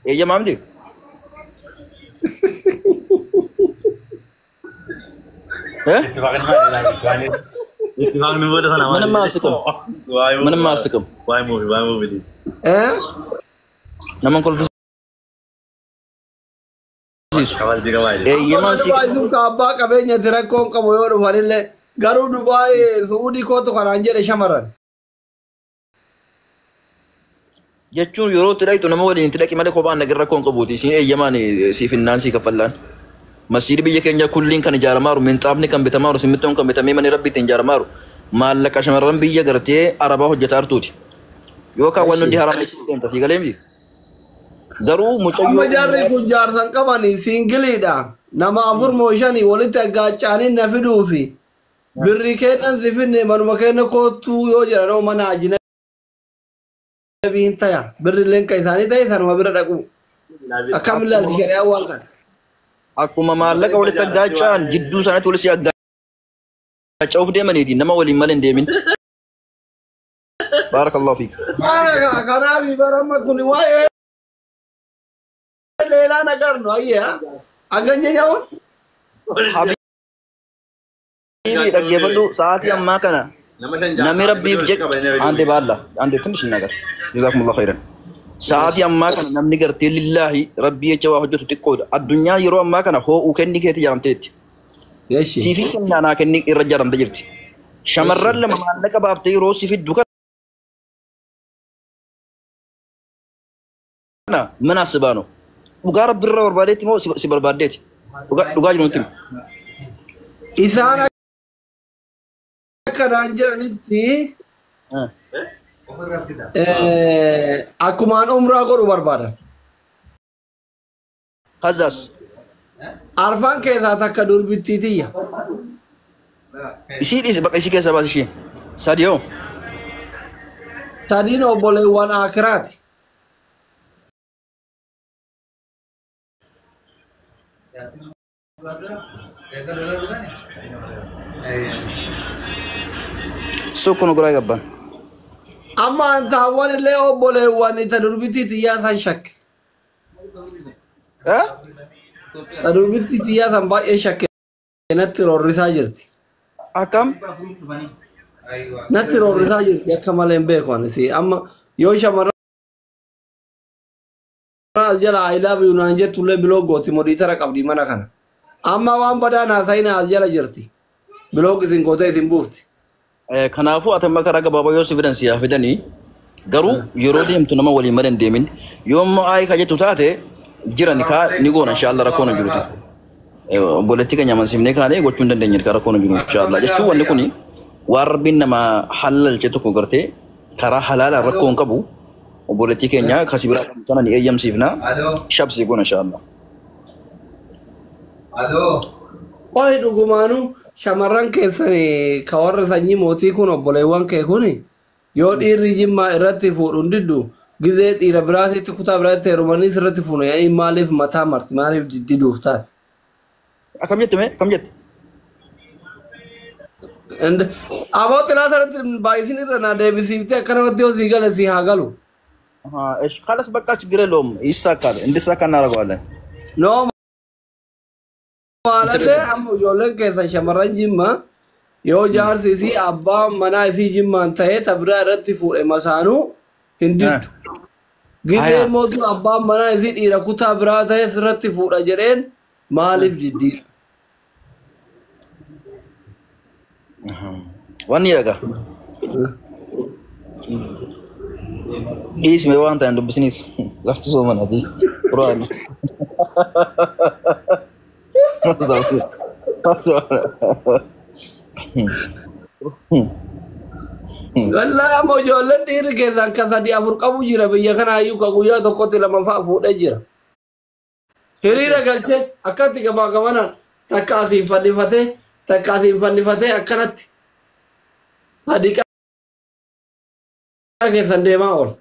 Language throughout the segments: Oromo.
Eeyyamaa miti? ምንም አያስቅም። ምንም አያስቅም። Nama kolfisiisu. Eeyyamaan si Dubaay sun ka abbaa qabeenyati rakkoon qabu yoo dhufanillee garuu Dubaay Suudii kootu kanaan jedhe shamarran. Jechuun yeroo itti dhaqxu nama waliin itti dhaqi malee kophaan dhaqi rakkoon qabuuti. Isin eeyyamaan siif hinnaan sii kaffallaan. Masjiidi biyya keenya kulliin kan ijaaramaaru, minxaafni kan bitamaaru, simmintoon kan bitamee manni rabbi ittiin ijaaramaaru maallaqa shamarran biyya gartee arabaa hojjetaa jirtuuti. Yookaan wanni hundi haraam jechuun deemta sii galee miti. Garuu Amma mucayyoo jarri kun jaarsan qabani siingiliidha. Nama afur moo shani walitti aggaaccaanii na fiduufi. Birri kennan si finne manuma kenna koottuu yoo jedhan oo mana ajinabiin taya. Birri illeen ka isaanii ta'e sanuma bira dhaqu. Akkam ilaalti shari'aan waan kana. Akkuma maallaqa walitti aggaachaan jidduu isaaniitti walitti aggaaca'uuf deemaniiti nama waliin malee hin deemin. Baarakallahu fiik. Kanaaf bara amma kun waa'ee ሌላ ነገር ነው። አየህ አገኘኛውን Habiibi dhaggeeffadhu sa'aatii ammaa kana namni rabbiif jedhe አንዴ ባላ አንዴ ትንሽ ነገር ጀዛኩሙላሁ ኸይረን sa'aatii ammaa kana namni gartee lillaahi rabbii jecha waa hojjetu xiqqoodha. Addunyaan yeroo ammaa kana hoo'uu kenni keetti ijaaramteetti. እሺ Siifii kennaa naa kenni irra ijaaramte jirti. Shamarran lama maallaqa baaftee yeroo si fiddu kana mana as baanu. Dhugaa rabbi irra barbaadeetti moo si barbaaddeeti? Dhugaa jiru nutti himi. Isaan akkanaan jedhanitti akkumaan umraa godhu barbaadan. Kazaas Arfan keessaa takka durbittii tiyya. Isii dhiisi bakka isii keessaa baasi ishee. Sadi hoo? Sadiin obboleewwan akiraati. Sukku nu guraa gabban. Amma antaawwan illee obboleewwan ta durbittii tiyyaa san shakke. Eh? Ta durbittii tiyyaa san baay'ee shakke natti roorrisaa jirti. Akkam? Natti roorrisaa jirti akka malee hin beeku ani si amma yoo shamarran as jala I love you naan jettullee block gooti modiitara qabdi mana kana. Amma waan badaa naasayina as jala jirti. Block isin gootee isin buufti. Kanaafuu ati amma karaa gabaabaa yoo si fidan si haa fidanii garuu yeroo deemtu nama waliin malee hin deemin. Yoo immoo ayi ka jettu taate jiran kaa ni goona inshaallah rakkoon hin jiruti. Obboleettii keenya amansiifnee kaanee gochuu hin dandeenye karaa rakkoon hin jiru inshaallah. Jechuun wanni kuni waan rabbiin nama halalche tokko gartee karaa halaalaan rakkoo hin qabu. Obboleettii keenya kasi biraa qabdu sana ni eeyyamsiifna. Shabsii goona inshaallah. Qohi dhugumaanuu shamarran keessan ka warra sanyii mootii kun obboleewwan kee kun yoo dhiirri jimmaa irratti fuudhu hin diddu gizee dhiira biraatitti kutaa biraatti heerumanii irratti fuunu yaani maaliif mataa marti maaliif diddiduuf taate. Akkam jette mee? Akkam jette? Aboo xilaa sanatti baay'isin irra naa deebisiiftee akkanumatti yoo sii gale sii haa galu. እሺ خلاص በቃ ችግር የለውም ይሳካል። እንዲሳካ እናደርገዋለን። No maalatee amma ijoolleen keessan shamarran jimmaa yoo jaarsi isii abbaan manaa isii jimmaan ta'ee ta biraa irratti fuudhe masaanuu hin diddu. Gizee mootu abbaan manaa isii dhiira kutaa biraa ta'e sirratti fuudha jedheen maaliif diddiidha? Wanni dhagaa. Dhiisme waan ta'an dubbisinis lafti soomanaati. Quraan. Wallaahi amma ijoolleen dhiirri keessan ka sadii afur qabu jira biyya kanaayyuu ka guyyaa tokkotti lama fa'a fuudhee jira. Hiriira galchee akkatti gamaa gamanaan takka asiin fannifatee takka asiin fannifatee akkanatti hadiiqaa keessan deemaa oola.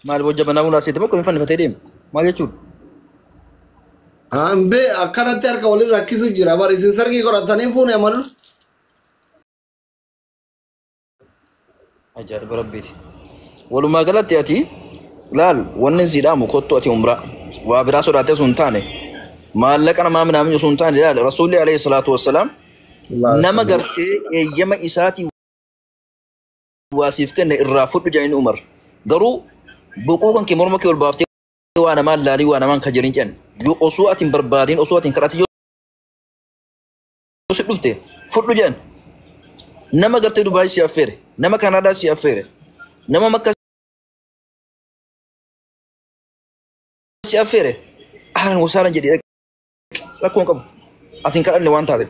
Maal bojja banaa bunaa seete bakka fannifatee deema. Maal jechuudha? Hambee akkanatti harka waliin rakkisu jira bar isin sargii qoratanii fuune amalu. Ajaa'iba rabbiiti. Walumaa galatti ati laal wanni si dhaamu kottu ati umraa. Waa biraa sodaattee osoo hin taane maallaqa namaa minaamin osoo hin taane ilaali Rasuulli alayhi salaatu wassalaam nama gartee eeyyama isaatii waa siif kenne irraa fudhu jedhani Umar. Garuu boquu kan kee morma kee ol baaftee waa namaan laalii waa namaan kajeelin jedhan. Yoo osoo ati hin barbaadin osoo ati hin kadhatin yoo si dhulte fudhu jedhan. Nama gartee Dubaay si affeere, nama Kanaadaa si affeere, nama Makka si affeere ahlan wasaalan jedhi dhaqi. Rakkoo hin qabu. Ati hin kadhanne waan taateef.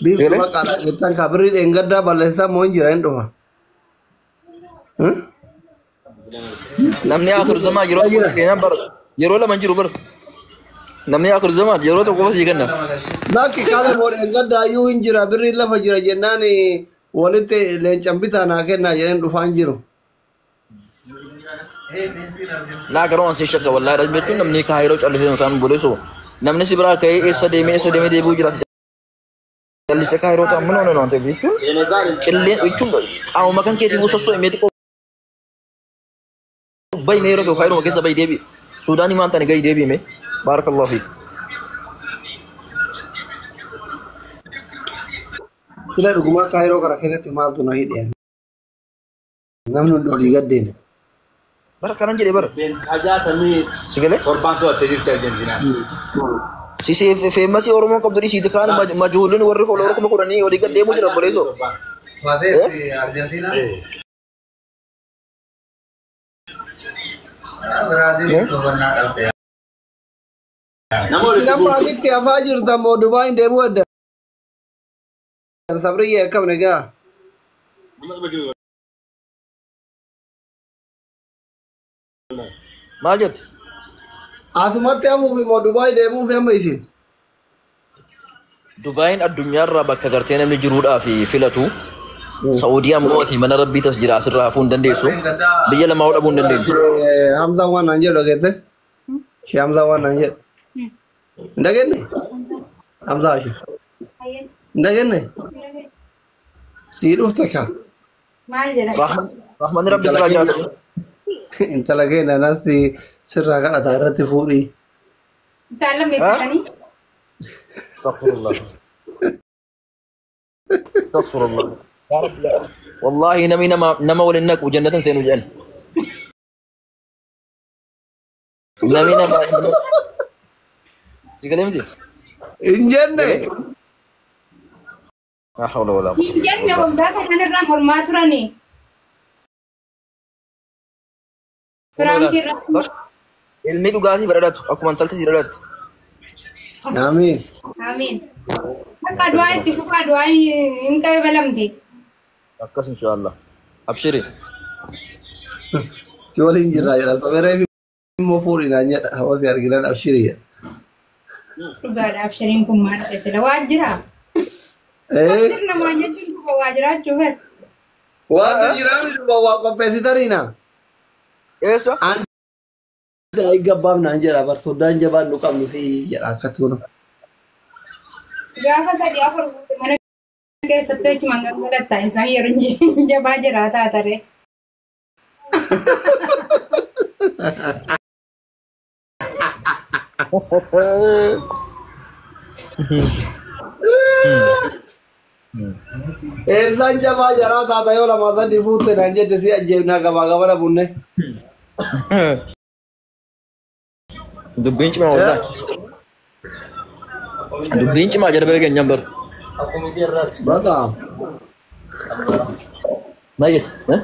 Biiftuu Galee? maqaadha jettan ka birrii dheengaddaa balleessaa moo hin jira hin dhufa. Namni akhir zamaa yeroo tokko si kennan bara yeroo lama hin jiru bara. Namni akhir zamaa yeroo tokko qofa si kenna. Lakki kaale moo dheengaddaa iyyuu hin jira birriin lafa jira jennaan walitti leencan bitaa naa kennaa jedheen dhufaa hin jiru. Laa garuu an si shakka wallaahi dha jechuun namni kaayiroo callisee nu ta'an boleessu namni si biraa ka'ee eessa deemee eessa deemee deebi'uu jiraate callisee kaayiroo ta'an mana waan ta'eef jechuun qilleen jechuun qaamuma kan keetiin sossoo himee xiqqoo bayi mee yeroo tokko kaayiroo keessa bayi deebi'i Suudaanii maan ta'ani gahi deebi'i mee baarakallahu fiik. Sila dhugumaa kaayiroo kana keessatti maaltu na hidhe? Namni hundi olii gad deema. Bara kanan jedhe bara si galee si si feemasii Oromoon qabdu dhiisiiti kaan majuulin warri follower 10,000 olii gad deemuu jira obboleessoo. Isin amma asitti hafaa jirtan moo Dubaayin deemuu edda? Sabriyyee akkam nagaa? Maal jette? Asumatti hafuuf moo Dubaay deemuuf amma isin? Dubaayin addunyaarraa bakka gartee namni jiruudhaaf filatu. Saa'udii ammoo ati mana rabbii tas jira asirraa hafuu hin dandeessu. Biyya lamaa dhabuu hin dandeenyu. Hamzaan waan naan jedhu dhageette? Shee Hamzaan waan naan jedhu. Hin dhageenye? Hamzaa ishee. Hin dhageenye? Sii dhufte ka? Maal jedha? Rahmanni rabbi sirraa jiraatu. Intala keenya natti sirraa kadhataa irratti fuudhii. Isaan lammeeffatanii? Astaghfirullah. Astaghfirullah. Ya Rabbi. Wallahi namni nama nama waliin naqu jannatan seenu jedhan. Namni nama Si galee miti? Hin jenne. La hawla wala Hin jenne waggaa kanarraa mormaa turani. Firaankii irratti. Ilmi dhugaatii badhaadhatu akkuma intalti si dhalatte. Amiin. Amiin. Akka du'aa itti fufaa du'aa hin qabalamte. Akkas inshaallah. Abshiri. Si waliin jirraa jedha. Sabaree immoo fuudhii naan jedha. Hawaasni arginaan abshirii jedha. Dhugaadhaaf shiriin kun maal ta'e sila waa jira. Eh, Namaa jechuun dhuga waa jiraachuu bara. Waanti jiraa dhuga waa qopheessitaniina. Eessa? An gabbaaf naan jedha bar soddaan jabaan nu qabnu si jedha akkatti kun. Gaafa sadii afur guute mana keessatti achumaan gangalatta isaan yeroo jabaa jiraataa taree. Eessaan jabaa jaraa taata yoo lama sadii fuutte naan jette si ajjeefnaa gabaa gabana bunne. Dubbiin cimaa wallahi. Dubbiin cimaa jara bira geenyaan bara. Bataam. Maal jette?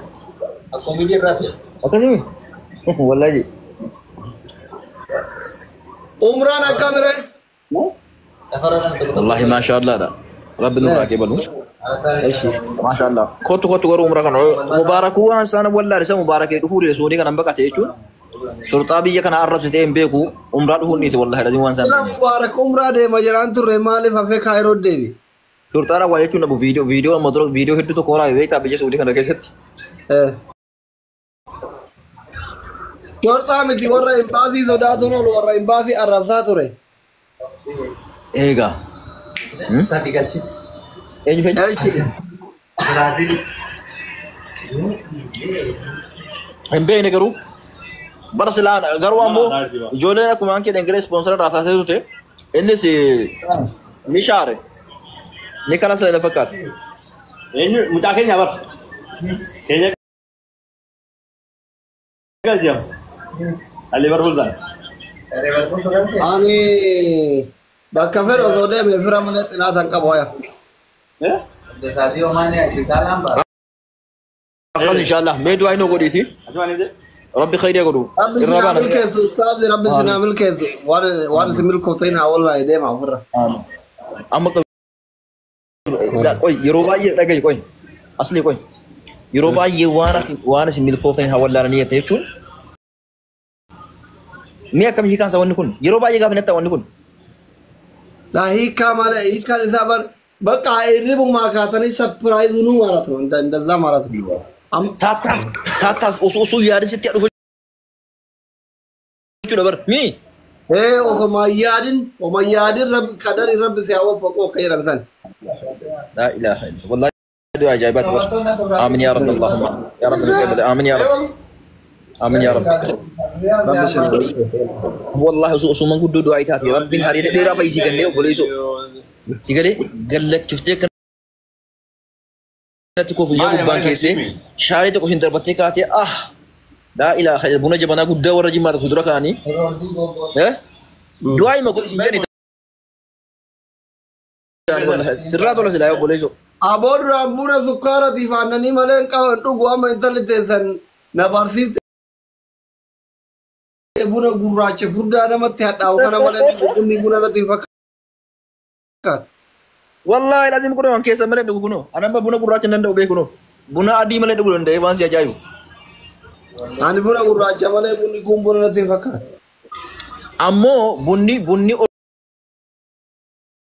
Akkasimi? Wallahi jee. Umraan akkamire? Wallahi maasha Allah dha. Rabbi nurraa qeebalu. Eshi. Maasha Allah. Kottu kottu garuu umraa kana mubaarakuu waan isaan wallahi isa mubaarakee dhufuu dhiyeessu suurii kanan baqate jechuun shurxaa biyya kana arrabsitee hin beeku umraa dhufuun dhiise wallahi lazim waan isaan Sila mubaarak umraa deema jedhaan turre maaliif hafee kaayiroo deebi? Shurxaa raawwaa jechuun dhabu viidiyoo viidiyoo amma dura viidiyoo hedduu tokko waraabee beektaa biyya Suudii kana keessatti. Shorxaa miti warra imbaasii sodaatuun oolu warra imbaasii arrabsaa ture. Eegaa. Sadi galchite. Eenyu feenya? Eshi. Biraazil. Hin beekne garuu bara silaa garuu ammoo ijoolleen akkuma hanqee dhangalee ispoonsara irraa taatee turte innis ni shaare ni kana sana fakkaata. Eenyu mucaa keenya bar. Keenya galcheem. Liverpool sana. Ani bakka fedhe osoo deeme fira malee xilaata hin qabu haya. Akkas inshallah mee du'aa inni godhiiti. Rabbi khayriya godhu. Rabbi sinaa milkeessu ustaazi rabbi sinaa milkeessu waan isin milkooftan haa wallahi deema ofirra. Amma qoy yeroo baay'ee dhagahi qoy asli qoy yeroo baay'ee waan isin milkooftan haa wallaalanii jette jechuun mee akkam hiikaan isaa wanni kun yeroo baay'ee gaafa natti wanni kun. Laa hiikaa malee hiikaan isaa bar bakka hirribumaa kaatanii sapiraayiz nuu ማለት ነው እንደዛ ማለት ነው። Saataas osoo yaadin sitti dhufu jechuudha bar mii. Ee osoma yaadin osoma yaadin rabbi kadari rabbi si haa waffaqu akka jedhan san. Laa ilaaha illa wallahi du'a ajaa'ibaati bar. Aamin yaa rabbi Allahumma yaa rabbi nuqabal aamin yaa rabbi. Aamin yaa rabbi. Rabbi si haa Wallahi osoo manguddoo du'aa itaati rabbiin hariira dheeraa fayyisii kennee obboleessoo. Si galee gallachiftee kanatti kofiyyaa gubbaan keessee shaarii tokko isin darbattee kaatee ah laa ilaaha illa buna jabanaa guddaa warra jimmaa tokko dura kaanii. Du'aa hima godhi isin jedhani. Sirraa tola silaa obboleessoo. Aboo duraan buna sukkaaratiif aannanii malee hin qaban dhugu amma intalli teessan na barsiifte buna gurraacha furdaa namatti hadhaa'u kana malee bunni buna irratti hin fakkaatu. Wallahi lazim kun waan keessa malee dhugu kunoo. Ani amma buna gurraacha hin danda'u beeku kunoo. Buna adii malee dhuguu danda'e waan si ajaa'ibu. Ani buna gurraacha malee bunni kun buna irratti hin fakkaatu. Ammoo bunni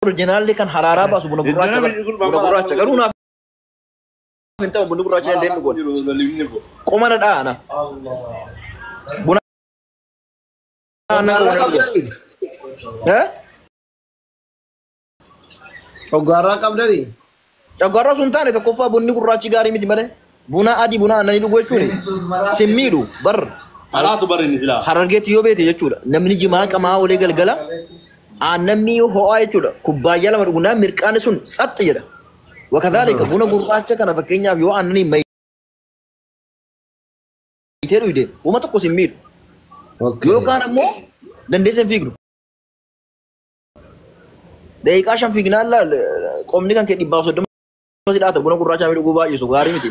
originaalli kan haraaraa baasu buna gurraacha bara. Buna gurraacha garuu naaf hin ta'u bunni gurraacha hin deemnu goone. Qoma na dha'a na. Buna aannan qabu na dhugu. Hoggaarraa qabdanii? Hoggaarraa sun taane tokkoffaa bunni gurraachi gaarii miti malee. Buna adii buna aannanii dhuguu jechuun sin miidhu bar. Alaatu bar inni silaa. Harargeetti yoo beete jechuudha. Namni jimaa qamaa olee galgala aannamni ho'aa jechuudha. Kubbaayyaa lama dhugunaa mirqaanni sun tsaxxi jedha. Wakadhaalika buna gurraacha kana fakkeenyaaf yoo aannanii mayitee dhuyde wama tokko sin miidhu. Yookaan ammoo dandeessa hin fiigdu. Daqiiqaa 5 fiignaan laal qomni kan kee 130 si dhaata buna gurraacha dhuguu baay'isu gaarii miti.